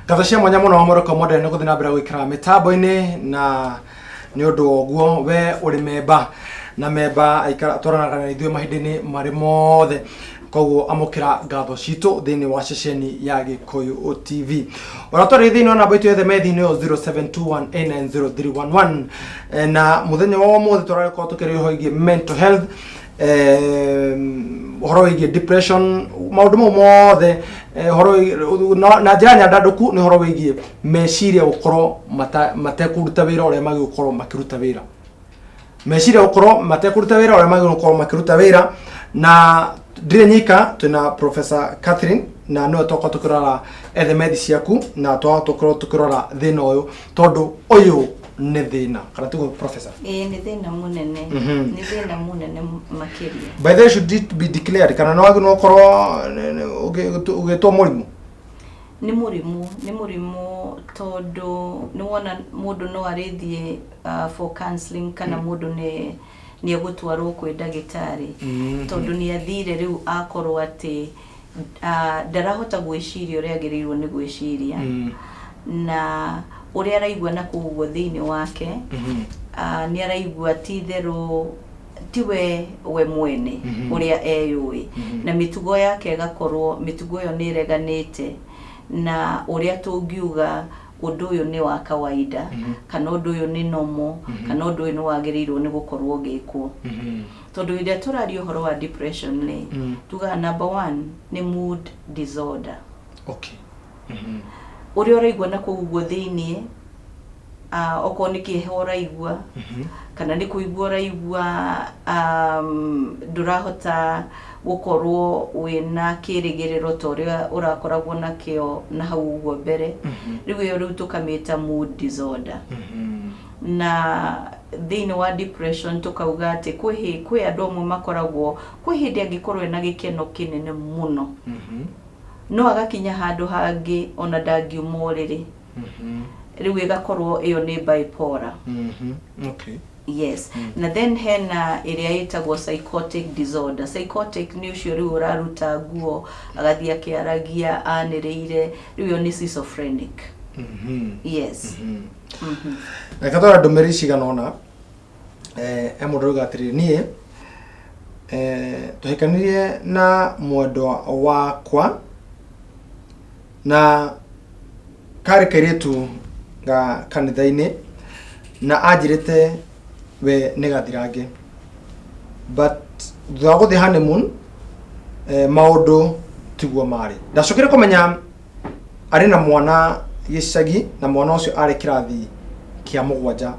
Ngatho cia mwanya mũno Morocco Modern nĩ gũthiĩ na mbere gũikara mĩtambo-inĩ na nĩ ũndũ wa ũguo we ũrĩ memba na memba aikara twaranaga na ithuĩ mahinda-inĩ marĩ mothe. Koguo amũkĩra ngatho citũ thĩinĩ wa ceceni ya Gĩkũyũ TV. Ũrĩa twarĩ thĩinĩ wa namba itũ ya themethi nĩyo 0721890311. Na mũthenya wa ũmũthĩ tũragĩkorwo tũkĩrĩ ũhoro wĩgiĩ mental health, ũhoro wĩgiĩ depression, maũndũ mau mothe, ũhoro na njĩra nyandandũku nĩ ũhoro wĩgiĩ meciria gũkorwo matekũruta wĩra ũrĩa magĩrĩirwo gũkorwo makĩruta wĩra. Meciria gũkorwo matekũruta wĩra ũrĩa magĩrĩirwo gũkorwo makĩruta wĩra. Na ndirĩ nyika, twĩna Professor Catherine na nĩwe twakorwo tũkĩrora ethemethi ciaku na twakorwo tũkĩrora thĩna ũyũ, tondũ ũyũ nĩ thĩna, kana tiguo Professor? Ĩĩ, nĩ thĩna mũnene. Nĩ thĩna mũnene makĩria. By the way, should it be declared, kana no wagĩrĩirwo gũkorwo ũgĩtwo mũrimũ? Nĩ mũrimũ, nĩ mũrimũ, tondũ nĩ wona mũndũ no arĩthiĩ for counseling kana mũndũ nĩ egũtwarwo kwĩ ndagĩtarĩ, tondũ nĩ athire rĩu akorwo atĩ ndarahota gwĩciria ũrĩa agĩrĩirwo nĩ gwĩciria, na ũrĩa araigua na kũu ũguo thĩinĩ wake, nĩ araigua ti itherũ tiwe we mwene ũrĩa eyũĩ, na mĩtugo yake ĩgakorwo mĩtugo ĩyo nĩ ĩreganĩte na ũrĩa tũngiuga ũndũ ũyũ nĩ wa kawaida, kana ũndũ ũyũ nĩ normal, kana ũndũ ũyũ nĩ wagĩrĩirwo nĩ gũkorwo ũgĩkwo. Tondũ hĩndĩ ĩrĩa tũraria ũhoro wa depression rĩ, tugaga number one nĩ mood disorder. Ũrĩa ũraigua na kũu ũguo thĩiniĩ, okorwo nĩ kĩeha ũraigua, kana nĩ kũigua ũraigua ndũrahota gũkorwo wĩna kĩrĩgĩrĩro ta ũrĩa ũrakoragwo nakĩo na hau ũguo mbere. Rĩu ĩyo rĩu tũkamĩta mood disorder. Na thĩinĩ wa depression tũkauga atĩ kwĩ andũ amwe makoragwo kwĩ hĩndĩ angĩkorwo ena gĩkeno kĩnene mũno, no agakinya handũ hangĩ ona ndangiuma ũrĩrĩ. Rĩu ĩgakorwo ĩyo nĩ bipolar. Yes. Na then hena ĩrĩa ĩtagwo psychotic disorder. Psychotic nĩ ũcio rĩu ũraruta nguo agathiĩ akĩaragia anĩrĩire, rĩu ĩyo nĩ schizophrenic. Yes. Reke twara ndũmĩrĩri cigana ũna. He mũndũ ũrauga atĩrĩrĩ, niĩ twahikanirie na mwendwa wakwa na karĩ kairĩtu ga kanitha-inĩ na anjĩrĩte we nĩ gathirange, but thutha wa gũthiĩ honeymoon, maũndũ tiguo marĩ. Ndacokire kũmenya arĩ na mwana gĩcagi na mwana ũcio arĩ kĩrathi kĩa 7,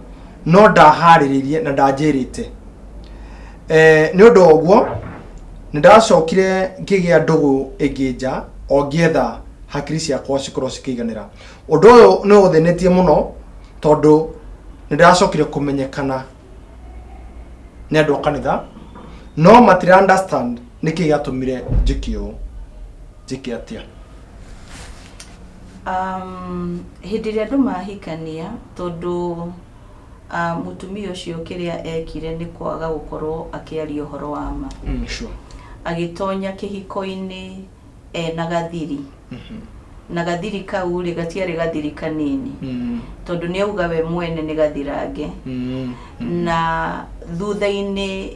no ndaharĩrĩirie na ndanjĩrĩte. Nĩ ũndũ wa ũguo nĩ ndacokire ngĩgĩa ndũgũ ĩngĩ nja o ngĩetha hakiri ciakwa cikorwo cikĩiganĩra. Ũndũ ũyũ nĩ ũthĩnĩtie mũno tondũ nĩ ndacokire kũmenyekana nĩ andũ a kanitha, no matira understand nĩkĩ gĩatũmire njĩke ũũ. Njĩke atĩa? Hĩndĩ ĩrĩa andũ mahikania, tondũ mũtumia ũcio kĩrĩa ekire nĩ kwaga gũkorwo akĩaria ũhoro wa ma. Agĩtonya kĩhiko-inĩ ena gathiri. Na gathiri kau rĩ, gatiarĩ gathiri kanini. Tondũ nĩ auga we mwene nĩ gathirange. Na thutha-inĩ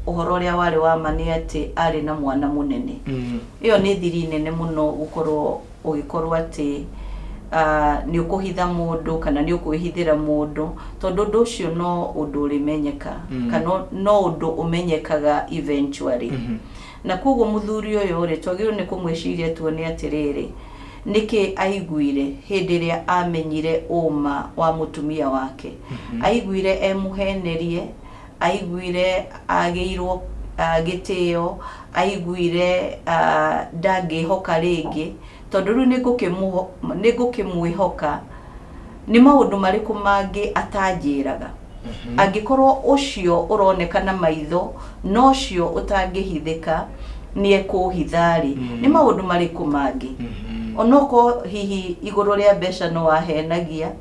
ũhoro ũrĩa warĩ wa ma nĩ atĩ arĩ na mwana mũnene. Ĩyo nĩ thiri nene mũno gũkorwo ũgĩkorwo atĩ nĩ ũkũhitha mũndũ kana nĩ ũkwĩhithĩra mũndũ, tondũ ũndũ ũcio no ũndũ ũrĩmenyeka, kana no ũndũ ũmenyekaga eventually. Na koguo mũthuri ũyũ rĩ, twagĩrĩirwo nĩ kũmwĩciria tuone atĩrĩrĩ, nĩkĩ aiguire hĩndĩ ĩrĩa amenyire ũma wa mũtumia wake? Aiguire e mũhenerie, aiguire agĩirwo gĩtĩo, aiguire ndangĩhoka rĩngĩ, tondũ rĩu nĩngũkĩmwĩhoka, nĩ maũndũ marĩkũ mangĩ atanjĩraga? Angĩkorwo ũcio ũroneka na maitho no ũcio ũtangĩhithĩka nĩ ekũhitha rĩ, nĩ maũndũ marĩkũ mangĩ? Onokorwo hihi igũrũ rĩa mbeca no ahenagia,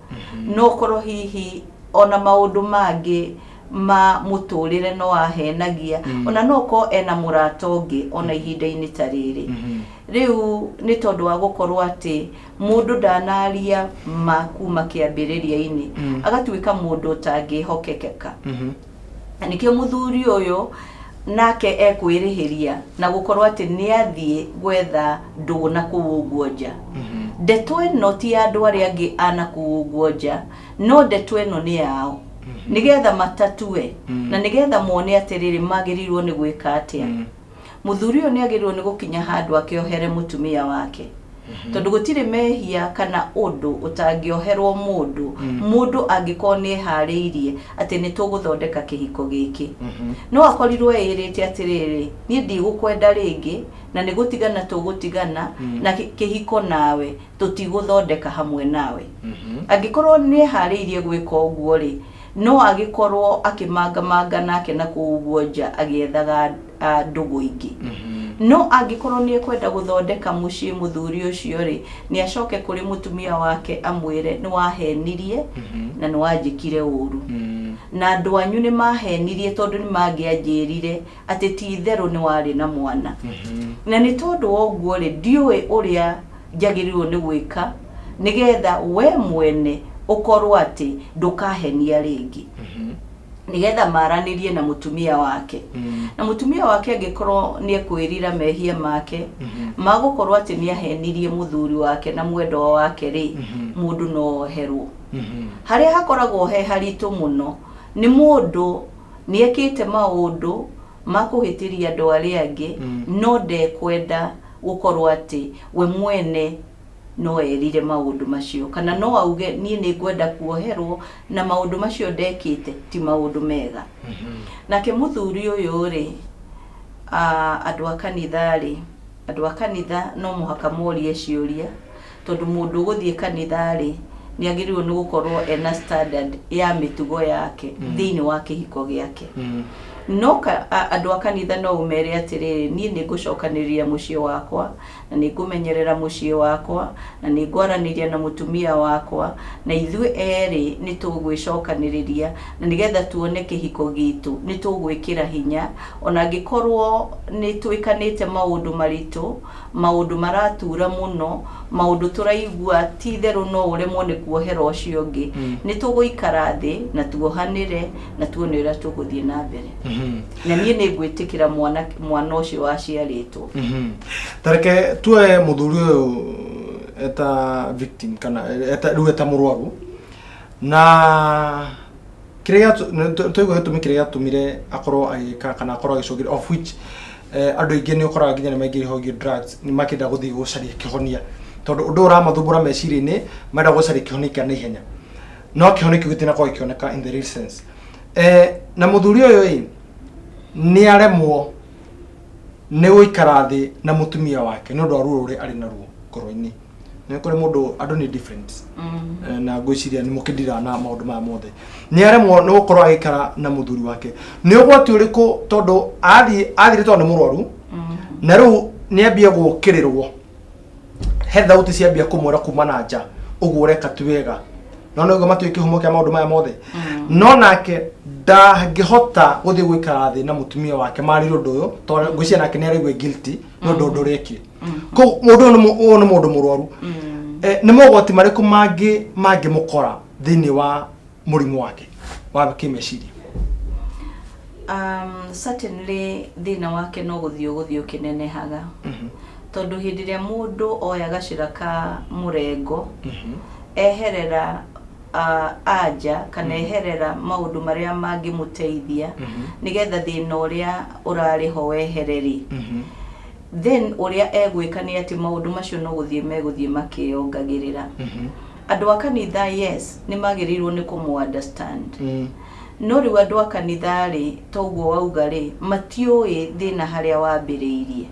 no ũkorwo hihi ona maũndũ mangĩ ma mũtũrĩre no ahenagia, ona no ũkorwo ena mũrata ũngĩ ona ihinda-inĩ ta rĩrĩ. Rĩu nĩ tondũ wa gũkorwo atĩ mũndũ ndanaria ma kuma kĩambĩrĩria-inĩ, agatuĩka mũndũ ũtangĩhokekeka. Na nĩkĩo mũthuri ũyũ nake ekwĩrĩhĩria na gũkorwo atĩ nĩ athiĩ gwetha ndũgũ na kũu ũguo nja. Ndeto ĩno ti ya andũ arĩa angĩ a na kũu ũguo nja, no ndeto ĩno nĩ yao. Nĩgetha matatue na nĩgetha mone atĩrĩrĩ, magĩrĩirwo nĩ gwĩka atĩa. Mũthuri ũyũ nĩ agĩrĩirwo nĩ gũkinya handũ akĩohere mũtumia wake. Tondũ gũtirĩ mehia kana ũndũ ũtangĩoherwo mũndũ, mũndũ angĩkorwo nĩ eharĩirie atĩ nĩ tũgũthondeka kĩhiko gĩkĩ. No akorirwo eĩrĩte atĩrĩrĩ, niĩ ndigũkwenda rĩngĩ na nĩ gũtigana tũgũtigana na kĩhiko nawe tũtigũthondeka hamwe nawe. Angĩkorwo nĩ eharĩirie gwĩka ũguo rĩ, no agĩkorwo akĩmangamanga nake na kũu ũguo nja agĩethaga ndũgũ ingĩ. No angĩkorwo nĩ ekwenda gũthondeka mũciĩ mũthuri ũcio rĩ, nĩ acoke kũrĩ mũtumia wake amwĩre, nĩ wahenirie na nĩ wanjĩkire ũru. Na andũ anyu nĩ mahenirie tondũ nĩ mangĩanjĩrire atĩ ti itherũ nĩ warĩ na mwana. Na nĩ tondũ wa ũguo rĩ, ndiũĩ ũrĩa njagĩrĩirwo nĩ gwĩka nĩgetha we mwene ũkorwo atĩ ndũkahenia rĩngĩ. Nĩgetha maranĩrie na mũtumia wake. Na mũtumia wake angĩkorwo nĩ ekwĩrira mehia make, magũkorwo atĩ nĩ ahenirie mũthuri wake na mwendwa wake rĩ, mũndũ no oherwo. Harĩa hakoragwo he haritũ mũno nĩ mũndũ nĩ ekĩte maũndũ ma kũhĩtĩria andũ arĩa angĩ, no ndekwenda gũkorwo atĩ we mwene no erire maũndũ macio, kana no auge niĩ nĩ ngwenda kuoherwo na maũndũ macio ndekĩte ti maũndũ mega. Nake mũthuri ũyũ rĩ, andũ a kanitha rĩ, andũ a kanitha no mũhaka morie ciũria, tondũ mũndũ ũgũthiĩ kanitha rĩ, nĩ agĩrĩirwo nĩ gũkorwo ena standard ya mĩtugo yake thĩinĩ wa kĩhiko gĩake. No andũ a kanitha no ũmere atĩrĩrĩ, niĩ nĩ ngũcokanĩrĩria mũciĩ wakwa, na nĩ ngũmenyerera mũciĩ wakwa, na nĩ ngwaranĩria na mũtumia wakwa, na ithuĩ erĩ nĩ tũgwĩcokanĩrĩria, na nĩgetha tuone kĩhiko gitũ nĩ tũgwĩkĩra hinya, ona angĩkorwo nĩ twĩkanĩte maũndũ maritũ, maũndũ maratura mũno, maũndũ tũraigua ti itherũ no ũremwo nĩ kuohera ũcio ũngĩ, nĩ tũgũikara thĩ na tuohanĩre na tuone ũrĩa tũgũthiĩ na mbere. Na niĩ nĩ ngwĩtĩkĩra mwana mwana ũcio waciarĩtwo. Tareke tuoe mũthuri ũyũ eta victim kana eta rĩu eta mũrwaru, na kĩrĩa twaigua gĩtũmi kĩrĩa gĩatũmire akorwo agĩka kana akorwo agĩcũngĩra, of which andũ aingĩ nĩ ũkoraga nginya nĩ maingĩrĩhogio drugs, nĩ makĩenda gũthiĩ gũcaria kĩhonia tondũ ũndũ ũyũ ũramathumbũra meciria-inĩ, marenda gũcaria kĩhonia kĩa naihenya, no kĩhonia kĩu gĩtinakorwo gĩkĩoneka in the real sense. Na mũthuri ũyũ ĩ nĩ aremwo nĩ gũikara thĩ na mũtumia wake nĩ ũndũ wa ruo rũrĩa arĩ naruo ngoro-inĩ. Nĩ kũrĩ mũndũ, andũ nĩ different. Na ngwĩciria nĩ mũkĩndira na maũndũ maya mothe. Nĩ aremwo nĩ gũkorwo agĩikara na mũthuri wake. Nĩ ũgwati ũrĩkũ? Tondũ athiĩ athire tondũ nĩ mũrwaru, na rĩu nĩ ambia gũkĩrĩrwo, he thauti ciambia kũmwĩra kuma na nja, ũguo ũreka ti wega, no nĩguo matuĩ kĩhumo kĩa maũndũ maya mothe. No nake ndangĩhota gũthiĩ gũikara thĩ na mũtumia wake marĩrie ũndũ ũyũ, tondũ ngwĩciria nake nĩ araigua guilty nĩ ũndũ ũndũ ũrĩa ekire. Koguo mũndũ ũyũ ũyũ nĩ mũndũ mũrwaru. Nĩ mogwati marĩkũ mangĩ mangĩmũkora thĩinĩ wa mũrimũ wake wa kĩmeciria? Certainly thĩna wake no gũthiĩ ũgũthiĩ ũkĩnenehaga, tondũ hĩndĩ ĩrĩa mũndũ oya gacĩra ka mũrengo, eherera anja kana eherera maũndũ marĩa mangĩmũteithia nĩgetha thĩna ũrĩa ũrarĩ ho wehere rĩ, then ũrĩa egwĩka nĩ atĩ maũndũ macio no gũthiĩ megũthiĩ makĩongagĩrĩra. Andũ a kanitha, yes, nĩ magĩrĩirwo nĩ kũmũ understand, no rĩu andũ a kanitha rĩ, toguo wauga rĩ, matiũĩ thĩna harĩa wambĩrĩirie,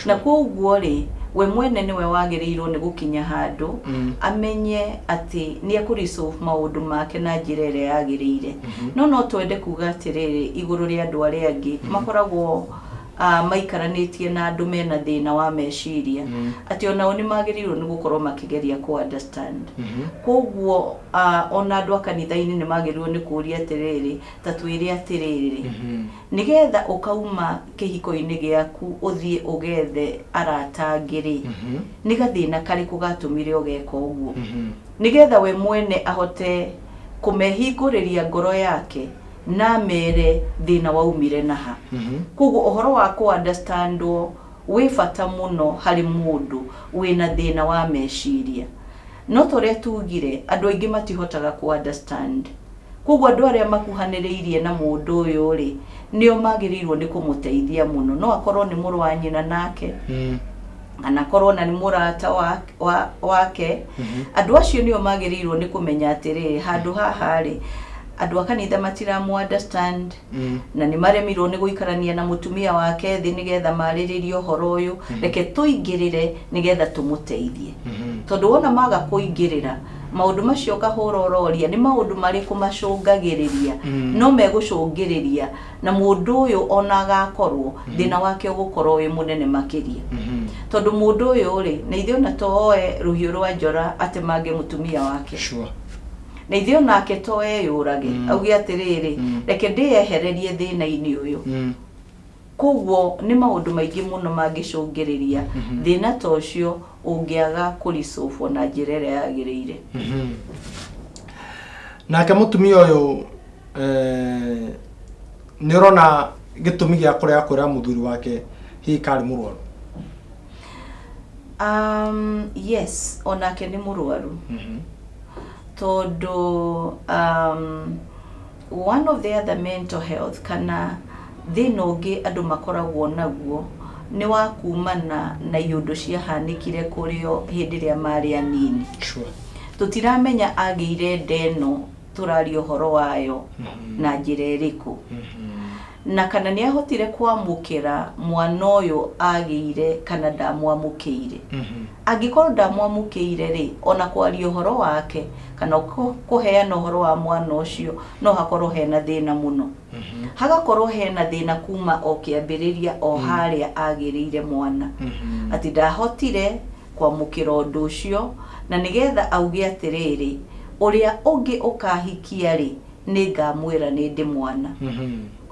na koguo rĩ, we mwene nĩwe wagĩrĩirwo nĩ gũkinya handũ amenye atĩ nĩ ekũ resolve maũndũ make na njĩra ĩrĩa yagĩrĩire. No twende kuga atĩrĩrĩ, igũrũ rĩa andũ arĩa angĩ makoragwo maikaranĩtie na andũ mena thĩna wa meciria atĩ onao nĩ magĩrĩirwo nĩ gũkorwo makĩgeria kũ understand. Koguo ona andũ a kanitha-inĩ nĩ magĩrĩirwo nĩ kũria atĩrĩrĩ, ta twĩre atĩrĩrĩ, nĩgetha ũkauma kĩhiko-inĩ gĩaku ũthiĩ ũgethe arata angĩ rĩ, nĩ gathĩna karĩkũ gatũmire ũgeka ũguo? Nĩgetha we mwene ahote kũmehingũrĩria ngoro yake na amere thĩna waumire na ha. Koguo ũhoro wa kũ understandwo wĩ bata mũno harĩ mũndũ wĩna thĩna wa meciria. No ta ũrĩa tugire, andũ aingĩ matihotaga kũ understand. Koguo andũ arĩa makuhanĩrĩirie na mũndũ ũyũ rĩ, nĩo magĩrĩirwo nĩ kũmũteithia mũno. No akorwo nĩ mũrũ wa nyina nake, kana akorwo ona nĩ mũrata wake. Andũ acio nĩo magĩrĩirwo nĩ kũmenya atĩrĩrĩ, handũ haha rĩ, andũ a kanitha matiramũ understand, na nĩ maremirwo nĩ gũikarania na mũtumia wake thĩ nĩgetha marĩrĩrie ũhoro ũyũ, reke tũingĩrĩre nĩgetha tũmũteithie. Tondũ wona maga kũingĩrĩra maũndũ macio kahũra ũroria nĩ maũndũ marĩkũ macũngagĩrĩria, no megũcũngĩrĩria na mũndũ ũyũ ona agakorwo thĩna wake ũgũkorwo wĩ mũnene makĩria. Tondũ mũndũ ũyũ rĩ, na ithuĩ ona to oe rũhiũ rwa njora atemange mũtumia wake. Na ithuĩ onake to eyũrage, auge atĩrĩrĩ, reke ndĩyehererie thĩna-inĩ ũyũ. Koguo nĩ maũndũ maingĩ mũno mangĩcũngĩrĩria thĩna ta ũcio ũngĩaga kũricũbwo na njĩra ĩrĩa yagĩrĩire. Nake mũtumia ũyũ nĩ ũrona gĩtũmi gĩa kũrega kwĩra mũthuri wake hihi karĩ mũrwaru? Yes, onake nĩ mũrwaru. Tondũ one of the other mental health kana thĩna ũngĩ andũ makoragwo naguo nĩ wa kumana na iũndũ ciahanĩkire kũrĩ o hĩndĩ ĩrĩa marĩ anini. Tũtiramenya agĩire nda ĩno tũraria ũhoro wayo na njĩra ĩrĩkũ, na kana nĩ ahotire kwamũkĩra mwana ũyũ agĩire kana ndamwamũkĩire. Angĩkorwo ndamwamũkĩire rĩ, ona kwaria ũhoro wake kana kũheana ũhoro wa mwana ũcio no hakorwo hena thĩna mũno. Hagakorwo hena thĩna kuma o kĩambĩrĩria o harĩa agĩrĩire mwana. Atĩ ndahotire kwamũkĩra ũndũ ũcio, na nĩgetha auge atĩrĩrĩ, ũrĩa ũngĩ ũkahikia rĩ, nĩ ngamwĩra nĩ ndĩ mwana.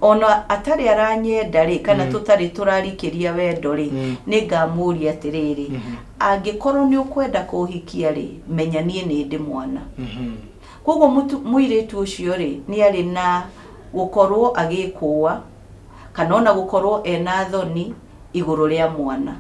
Ona atarĩ aranyenda rĩ, kana tũtarĩ tũrarikĩria wendo rĩ, nĩ ngamũria atĩrĩrĩ, angĩkorwo nĩ ũkwenda kũhikia rĩ, menya niĩ nĩ ndĩ mwana. Koguo mũirĩtu ũcio rĩ, nĩ arĩ na gũkorwo agĩkũa, kana ona gũkorwo ena thoni igũrũ rĩa mwana.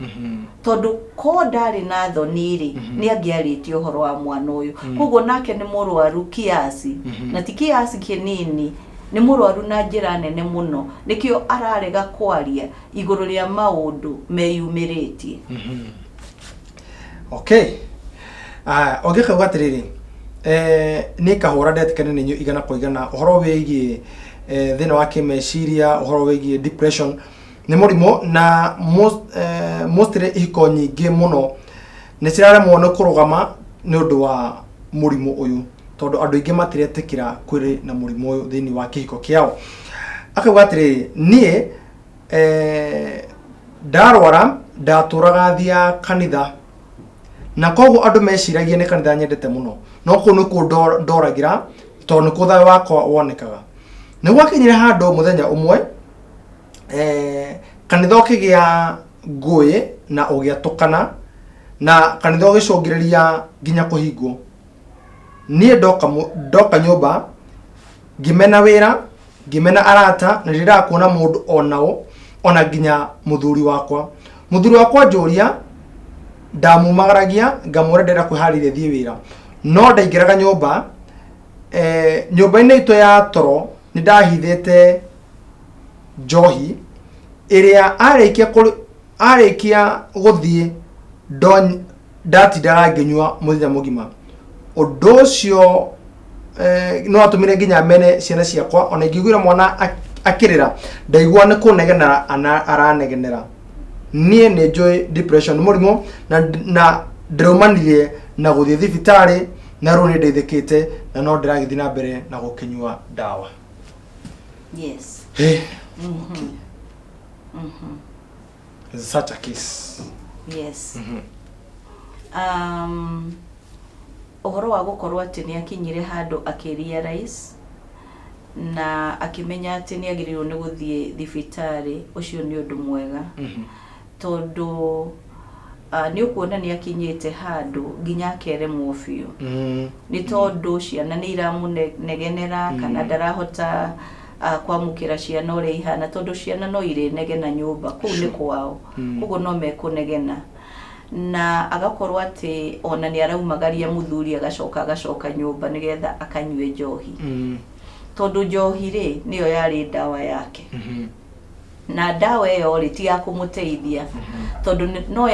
Tondũ ko ndarĩ na thoni rĩ, nĩ angĩarĩtie ũhoro wa mwana ũyũ. Koguo nake nĩ mũrwaru kiasi, na ti kiasi kĩnini, nĩ mũrwaru na njĩra nene mũno. Nĩkĩo ararega kwaria igũrũ rĩa maũndũ meyumĩrĩtie. Okay. Ũngĩ akauga atĩrĩrĩ, niĩ kahũra ndetĩkania na inyuĩ igana kwa igana ũhoro wĩgiĩ thĩna wa kĩmeciria, ũhoro wĩgiĩ depression nĩ mũrimũ na mostly ihiko nyingĩ mũno nĩ ciraremwo nĩ kũrũgama nĩ ũndũ wa mũrimũ ũyũ, tondũ andũ aingĩ matiretĩkĩra kwĩrĩ na mũrimũ ũyũ thĩinĩ wa kĩhiko kĩao. Akauga atĩrĩrĩ, niĩ ndarwara ndatũraga thiaga kanitha, na koguo andũ meciragia nĩ kanitha nyendete mũno, no kũu nĩkuo ndoragĩra tondũ nĩkuo thayũ wakwa wonekaga. Nĩ gwakinyire handũ mũthenya ũmwe kanitha ũkĩgĩa ngũĩ na ũgĩatũkana, na kanitha ũgĩcũngĩrĩria nginya kũhingwo. Niĩ ndoka nyũmba ngĩmena wĩra, ngĩmena arata, na ndĩrendaga kuona mũndũ o naũ, ona nginya mũthuri wakwa. Mũthuri wakwa njũria ndamumagaragia ngamwĩra ndĩrenda kwĩharĩria thiĩ wĩra, no ndaingĩraga nyũmba. Nyũmba-inĩ itũ ya toro nĩ ndahithĩte njohi ĩrĩa arĩkia gũthiĩ ndatindaga ngĩnyua mũthenya mũgima. Ũndũ ũcio no atũmire nginya mene ciana ciakwa, ona ingĩiguire mwana akĩrĩra ndaigua nĩ kũnegenera aranegenera. Niĩ nĩ njũĩ depression nĩ mũrimũ na ndĩrũmanirie na gũthiĩ thibitarĩ, na rĩu nĩ ndeithĩkĩte na no ndĩragĩthiĩ na mbere na gũkĩnyua ndawa. Yes. Hey. Such a case. Yes. Ũhoro wa gũkorwo atĩ nĩ akinyire handũ akĩ realize na akĩmenya atĩ nĩ agĩrĩirwo nĩ gũthiĩ thibitarĩ, ũcio nĩ ũndũ mwega, tondũ nĩ ũkuona nĩ akinyĩte handũ nginya akeremwo biũ, nĩ tondũ ciana nĩ iramũnegenera kana ndarahota kwamũkĩra ciana ũrĩa ihana, tondũ ciana no irĩnegena nyũmba kũu nĩ kwao, koguo no mekũnegena, na agakorwo atĩ ona nĩ araumagaria mũthuri agacoka agacoka nyũmba nĩgetha akanyue njohi, tondũ njohi rĩ, nĩyo yarĩ ndawa yake, na ndawa ĩyo rĩ, ti ya kũmũteithia, tondũ no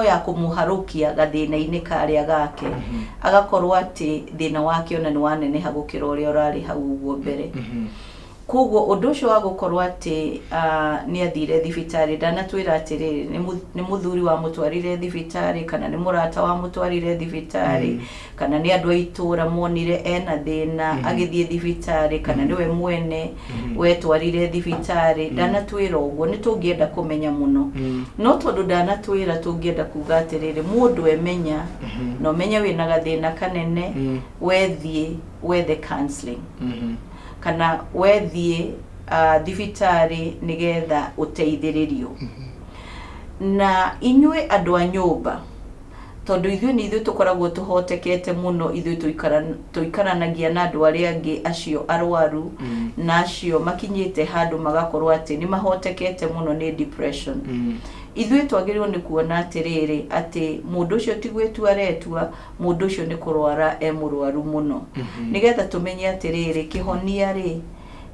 ya kũmũharũkia gathĩna-inĩ karĩa gake, agakorwo atĩ thĩna wake ona nĩ waneneha gũkĩra ũrĩa ũrarĩ hau ũguo mbere. Koguo ũndũ ũcio wa gũkorwo atĩ nĩ athire thibitarĩ, ndanatwĩra atĩrĩrĩ, nĩ mũthuri wamũtwarire thibitarĩ, kana nĩ mũrata wamũtwarire thibitarĩ, kana nĩ andũ a itũra monire ena thĩna agĩthiĩ thibitarĩ, kana nĩwe mwene wetwarire thibitarĩ, ndanatwĩra ũguo. Nĩ tũngĩenda kũmenya mũno, no tondũ ndanatwĩra, tũngĩenda kuga atĩrĩrĩ, mũndũ emenya na ũmenye wĩna gathĩna kanene, wethiĩ wethe counseling kana wethiĩ thibitarĩ nĩgetha ũteithĩrĩrio. Na inyuĩ andũ a nyũmba, tondũ ithuĩ nĩ ithuĩ tũkoragwo tũhotekete mũno, ithuĩ tũikaranagia na andũ arĩa angĩ acio arwaru na acio makinyĩte handũ magakorwo atĩ nĩ mahotekete mũno nĩ depression, ithuĩ twagĩrĩirwo nĩ kuona atĩrĩrĩ, atĩ mũndũ ũcio ti gwĩtua aretua, mũndũ ũcio nĩ kũrwara e mũrwaru mũno, nĩgetha tũmenye atĩrĩrĩ, kĩhonia rĩ,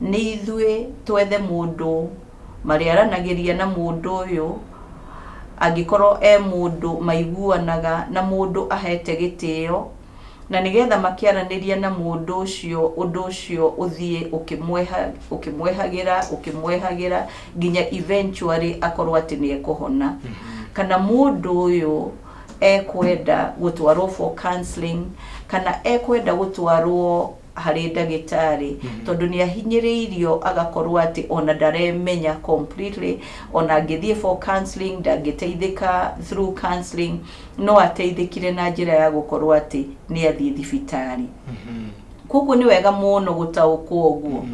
nĩ ithuĩ twethe mũndũ marĩaranagĩria na mũndũ ũyũ, angĩkorwo e mũndũ maiguanaga na mũndũ ahete gĩtĩo, na nĩgetha makĩaranĩria na mũndũ ũcio, ũndũ ũcio ũthiĩ ũkĩmwehagĩra ũkĩmwehagĩra nginya eventually akorwo atĩ nĩ ekũhona, kana mũndũ ũyũ ekwenda gũtwarwo for counseling kana ekwenda gũtwarwo harĩ ndagĩtarĩ, tondũ nĩ ahinyĩrĩirio agakorwo atĩ ona ndaremenya completely. Ona angĩthiĩ for counseling ndangĩteithĩka through counseling, no ateithĩkire na njĩra ya gũkorwo atĩ nĩ athiĩ thibitarĩ. Koguo nĩ wega mũno gũtaũkwo ũguo,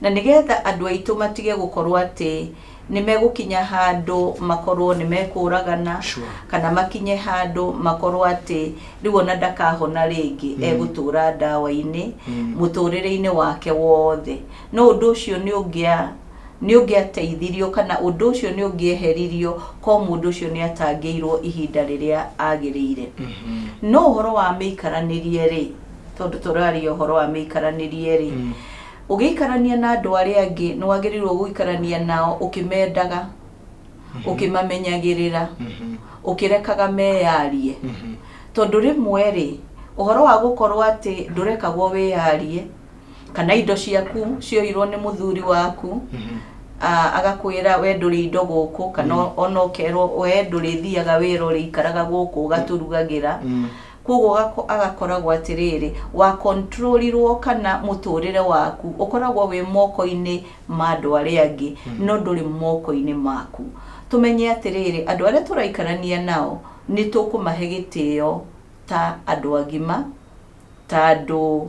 na nĩgetha andũ aitũ matige gũkorwo atĩ nĩ megũkinya handũ makorwo nĩ mekũragana, kana makinye handũ makorwo atĩ rĩu ona ndakahona rĩngĩ, egũtũra ndawa-inĩ mũtũrĩre-inĩ wake wothe. No ũndũ ũcio nĩ ũngĩateithirio, kana ũndũ ũcio nĩ ũngĩeheririo ko mũndũ ũcio nĩ atangĩirwo ihinda rĩrĩa agĩrĩire. No ũhoro wa mĩikaranĩrie rĩ, tondũ tũraria ũhoro wa mĩikaranĩrie rĩ, ũgĩikarania na andũ arĩa angĩ nĩ wagĩrĩirwo gũikarania nao ũkĩmendaga, ũkĩmamenyagĩrĩra, ũkĩrekaga meyarie, tondũ rĩmwe rĩ, ũhoro wa gũkorwo atĩ ndũrekagwo wĩyarie, kana indo ciaku cioirwo nĩ mũthuri waku, agakwĩra we ndũrĩ indo gũkũ, kana ona ũkerwo we ndũrĩthiaga wĩra, ũrĩikaraga gũkũ ũgatũrugagĩra. Koguo agakoragwo atĩrĩrĩ, wa controlirwo, kana mũtũrĩre waku ũkoragwo wĩ moko-inĩ ma andũ arĩa angĩ, no ndũrĩ moko-inĩ maku. Tũmenye atĩrĩrĩ, andũ arĩa tũraikarania nao nĩ tũkũmahe gĩtĩo ta andũ agima, ta andũ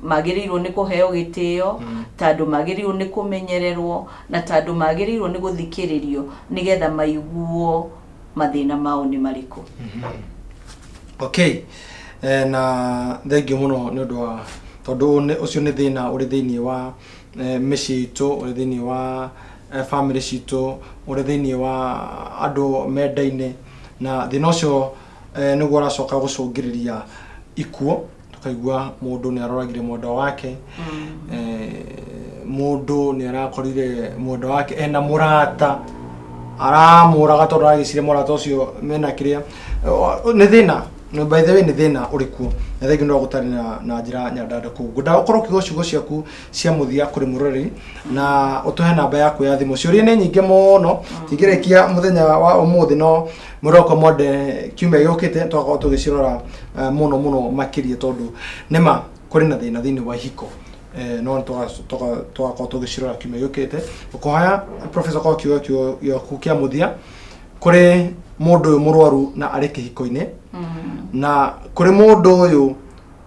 magĩrĩirwo nĩ kũheo gĩtĩo, ta andũ magĩrĩirwo nĩ kũmenyererwo, na ta andũ magĩrĩirwo nĩ gũthikĩrĩrio nĩgetha maiguo mathĩna mao nĩ marĩkũ. Okay, na thengiũ mũno nĩ ũndũ wa tondũ ũcio nĩ thĩna ũrĩ thĩinĩ wa mĩciĩ itũ, ũrĩ thĩinĩ wa family citũ, ũrĩ thĩinĩ wa andũ mendaine, na thĩna ũcio nĩguo ũracoka gũcũngĩrĩria ikuũ, tũkaigua mũndũ nĩ aroragire mwendwa wake, mũndũ nĩ arakorire mwendwa wake ena mũrata aramũraga tondũ aragĩciria mũrata ũcio mena kĩrĩa. Nĩ thĩna. No, by the way, nĩ thĩna ũrĩ kuo, na thengiũ nĩ wagũtarĩ na njĩra nyandandũku. Ngwenda ũkorwo ũkiuga ciugo ciaku cia mũthia kũrĩ mũroreri na ũtũhe namba yaku ya thimũ. Ciũria nĩ nyingĩ mũno, tingĩrĩkia mũthenya wa ũmũthĩ, no mũroko mwende kiumia gĩũkĩte tũgakorwo tũgĩcirora mũno mũno makĩria, tondũ nĩma kũrĩ na thĩna thĩinĩ wa ihiko. No tũgakorwo tũgĩcirora kiumia gĩũkĩte. Ngũkũhoya, Professor, korwo kiugo gĩaku kĩa mũthia kũrĩ mũndũ ũyũ mũrwaru na arĩ kĩhiko-inĩ, na kũrĩ mũndũ ũyũ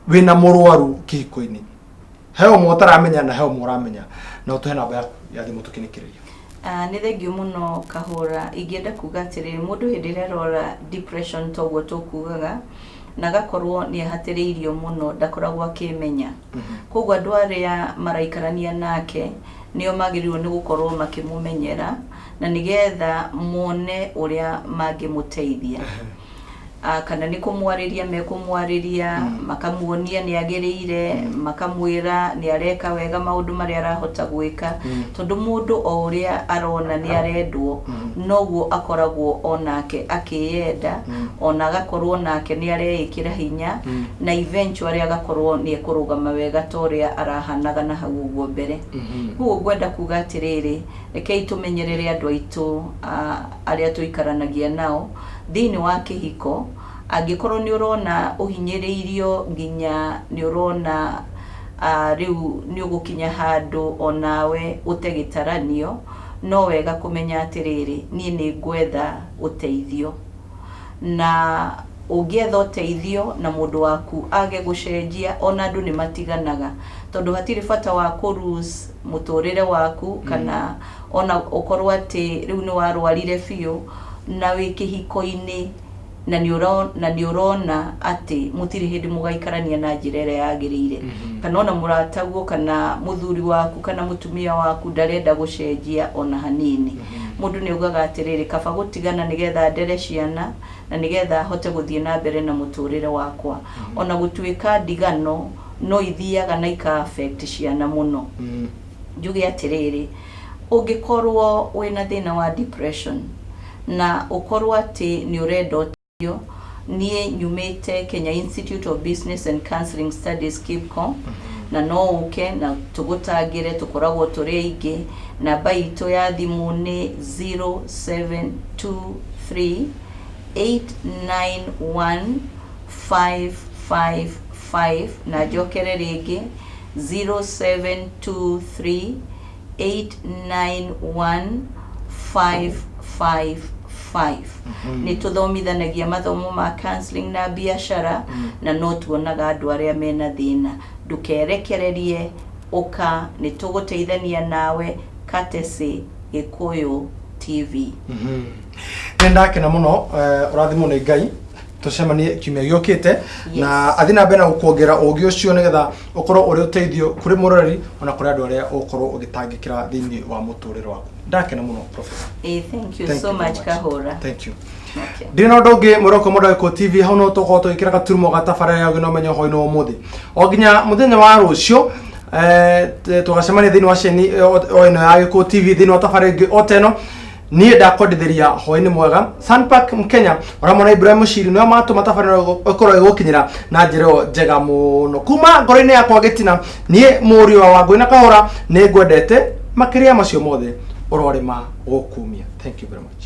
wĩna mũrwaru kĩhiko-inĩ, he ũmwe ũtaramenya na he ũmwe ũramenya, na ũtũhe namba yaku ya thimũ tũkĩnĩkĩrĩria. Ah, nĩ thengiũ mũno, Kahũra. Ingĩenda kuga atĩrĩrĩ, mũndũ hĩndĩ ĩrĩa arora depression toguo tũkugaga, na agakorwo nĩ ahatĩrĩirio mũno, ndakoragwo akĩmenya. Koguo andũ arĩa maraikarania nake nĩo magĩrĩirwo nĩ gũkorwo makĩmũmenyera na nĩgetha mone ũrĩa mangĩmũteithia. Ah, kana nĩ kũmwarĩria mekũmwarĩria, makamuonia nĩ agĩrĩire, makamwĩra nĩ areka wega maũndũ marĩa arahota gwĩka, tondũ mũndũ o ũrĩa arona nĩ arendwo, noguo akoragwo onake akĩyenda, ona agakorwo nake nĩ areĩkĩra hinya, na eventually agakorwo nĩ ekũrũgama wega ta ũrĩa arahanaga na hau ũguo mbere. Koguo ngwenda kuga atĩrĩrĩ, rekei tũmenyerere andũ aitũ, ah, arĩa tũikaranagia nao thĩinĩ wa kĩhiko. Angĩkorwo nĩ ũrona ũhinyĩrĩirio nginya nĩ ũrona rĩu nĩ ũgũkinya handũ onawe ũte gĩtaranio, no wega kũmenya atĩrĩrĩ, niĩ nĩ ngwetha ũteithio. Na ũngĩetha ũteithio na mũndũ waku age gũcenjia, ona andũ nĩ matiganaga, tondũ hatirĩ bata wa kũ lose mũtũrĩre waku, kana ona ũkorwo atĩ rĩu nĩ warwarire biũ na wĩ kĩhiko-inĩ na nĩ na nĩ ũrona atĩ mũtirĩ hĩndĩ mũgaikarania na njĩra ĩrĩa yagĩrĩire, kana ona mũrataguo kana mũthuri waku kana mũtumia waku ndarenda gũcenjia ona hanini, mũndũ nĩ augaga atĩrĩrĩ, kaba gũtigana nĩgetha ndere ciana na nĩgetha hote gũthiĩ na mbere na mũtũrĩre wakwa. Ona gũtuĩka ndigano no ithiaga na ika affect ciana mũno. Njuge atĩrĩrĩ, ũngĩkorwo wĩna thĩna wa depression na ũkorwo atĩ nĩ ũrenda ũteithio, niĩ nyumĩte Kenya Institute of Business and Counseling Studies, KIBCO, na no ũke na tũgũtangĩre. Tũkoragwo tũrĩ aingĩ. Namba itũ ya thimũ nĩ 0723 891 555, na njokere rĩngĩ, 0723 891 555. Nĩ tũthomithanagia mathomo ma counseling na biacara, na no tuonaga andũ arĩa mena thĩna. Ndũkerekererie, ũka, nĩ tũgũteithania nawe. Courtesy Gĩkũyũ TV. Nĩ ndakena mũno. Ũrathimwo nĩ Ngai. Tũcemanie kiumia gĩũkĩte na athiĩ na mbere na gũkuongerera ũgĩ ũcio, nĩgetha ũkorwo ũrĩ ũteithio kũrĩ mũroreri ona kũrĩ andũ arĩa ũgũkorwo ũgĩtangĩkĩra thĩinĩ wa mũtũrĩre waku. Ndakena mũno, Professor. Thank you Thank so you very much, Kahũra. Thank you. Okay. Ndirĩ na ũndũ ũngĩ mwĩroko mũndũ agĩkũ TV. Hau no tũkorwo tũgĩkĩra gaturumo ga tabarĩra ya ũgĩ na ũmenyo hwaĩ-inĩ wa ũmũthĩ, o nginya mũthenya wa rũciũ tũgacemania thĩinĩ wa ceni o ĩno ya Gĩkũyũ TV thĩinĩ wa tabarĩra ĩngĩ o ta ĩno. Niĩ ndakwendithĩria hwaĩ-inĩ mwega. Sunpark Mkenya ũramona Ibrahim Mũciri nĩo matũma tabarĩra ĩkorwo ĩgũkinyĩra na njĩra ĩyo njega mũno. Kuma ngoro-inĩ yakwa gĩtina, niĩ mũriũ wa Wangũi na Kahũra, nĩ ngwendete makĩria ya macio mothe ũrorĩma gũkumia. Thank you very much.